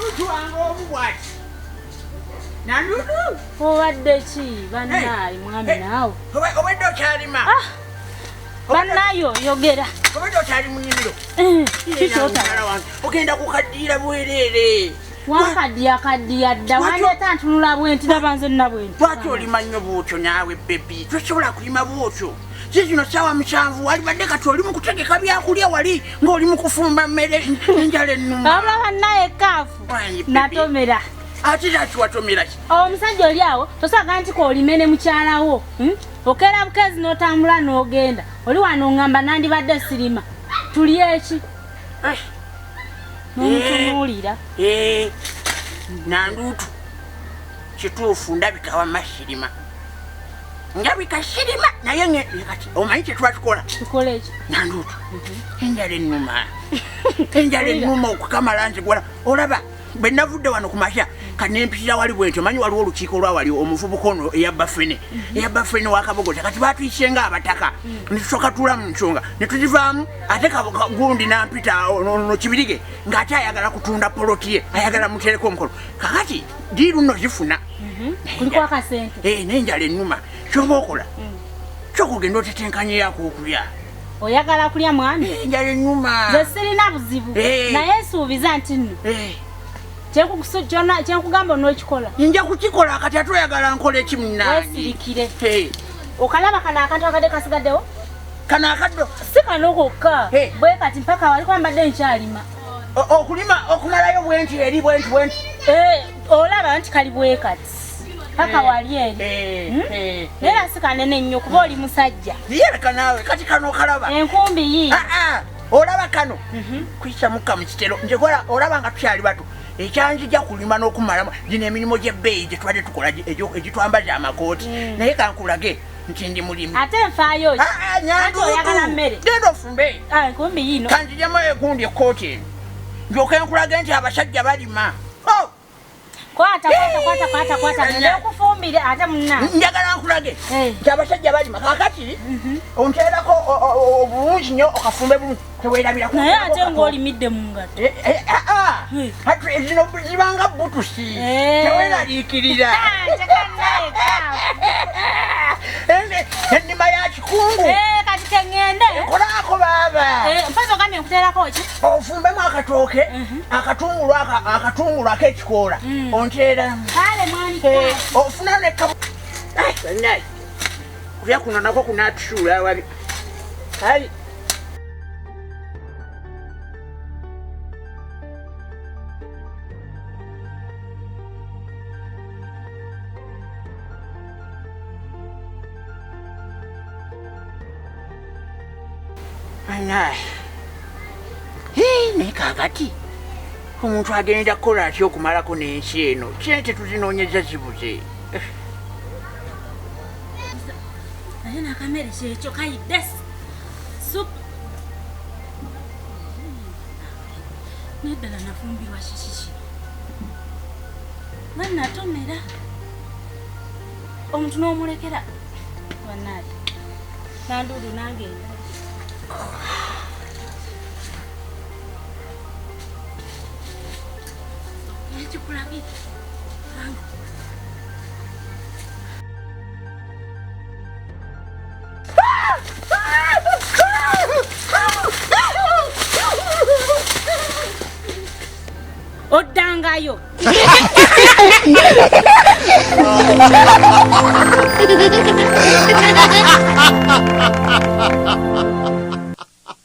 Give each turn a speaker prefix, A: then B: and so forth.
A: Nandutu wange omu bwati. Nandutu.
B: Obadde ki bannaaye mwami naawe?
A: Obadde okyalima?
B: Ah, bannaaye oyogera.
A: Obadde okyali mu nnimiro?
B: Eh, kiki
A: Ogenda kukaddiira bwereere.
B: Wankaddiya kaddiya dda wandeeta ntunula bwenti laba nze nna bwenti.
A: Lwaki olima nnyo bwotyo naawe bebi? Tosobola kulima bwotyo. Zizino ssaawa 7 walibadde kati oli mu kutegeka byakulya wali ng'oli mu kufumba mmere enjala ennuma.
B: Wabula bannaye kaafu natomera.
A: Ate lwaki watomera ki?
B: Omusajja oli awo tosaaga nti k'olime ne mukyala wo. Hmm? Okeera bukeezi n'otambula n'ogenda. Oli wano ngamba nandibadde sirima. Tulye ki?
A: Eh.
B: N'omutunuulira.
A: Eh. Nanduutu kituufu ndabika wamma sirima. Ndabika sirima naye kati omanyi kye tuba tukola?
B: Tukola eki?
A: Nanduutu enjala ennuma. Enjala ennuma okukamala nzigula. Olaba bwe navudde wano ku makya kanempitira wali bwenti omanyi waliwo olukiiko lwa wali omuvubuka ono eyabba ffene eyabba ffene wa Kabogota kati baatuyise nga abataka ne tusooka tuula mu nsonga ne tugivaamu ate gundi n'ampita ono Kibirige ng'ate ayagala kutunda poloti ye ayagala mutereko omukono kakati diiru nno zifuna
B: kuliko akasente
A: n'enjala ennuma ky'oba okola kyokka ogenda otetenkanyeyako okulya.
B: Oyagala kulya mwami?
A: Enjala ennuma.
B: Nze sirina buzibu naye nsuubiza nti nno kyenkugamba onookikola.
A: Nja kukikola kati ate oyagala nkola eki munnange?
B: Weesirikire. Okalaba kano akantu akadde kasigaddewo?
A: Kano akaddo?
B: Si kano kokka. Bwe kati mpaka wali kuba mbadde nkyalima.
A: Okulima okumalayo bwenti eri bwenti bwenti.
B: Olaba nti kali bwe kati. Paka wali eri. Naye si kanene nnyo kuba oli musajja.
A: Yereka naawe kati kano okalaba.
B: Enkumbi yi.
A: Olaba kano kuyisa mukka mu kitero. Nze kola olaba nga tukyali bato. Ekyanjija kulima n'okumalamu gino emirimu gy'ebbeeyi gye tubadde tukola egitwambaza amakooti. Naye kankulage nti ndi mulimi.
B: Ate nfaayo ki?
A: Nyanduutu.
B: Oyagala mmere.
A: Genda ofumbe.
B: Enkumbi yiino.
A: Kanzijemu egundi ekkooti eno. Ndyoke nkulage nti abasajja balima.
B: Kwata, kwata, kwata, kwata, kwata. Ngenda okufumbire ate munna.
A: Njagala nkulage nti abasajja balima. Kaakati onteerako obulungi nnyo okafumbe bulungi. Teweerabira ku
B: Naye ate ng'olimidde mu ngatto.
A: Ate zino zibanga butusi. Teweeraliikirira. Ennima ya kikungu.
B: Kati keŋŋende.
A: Nkolaako baaba.
B: Mpazi ogambye nkuteerako ki?
A: Ofumbemu akatooke, akatungulu akatungulu ak'ekikoola. Onteera.
B: Kale mwani.
A: Ofuna ne bannaye. Kulya kuno nakwo kunaatusuula awabi. Kale. Bannaye. Naye kaakati omuntu agenda kukola atya okumalako n'ensi eno? Ssente tuzinoonyeza zibuze.
B: Naye n'akamere kyekyo kayidde supu. Naddala nafumbirwa kiki kino? Nga natomera omuntu n'omulekera bannaye. Nanduulu nange. Ekikulabye. Oddangayo.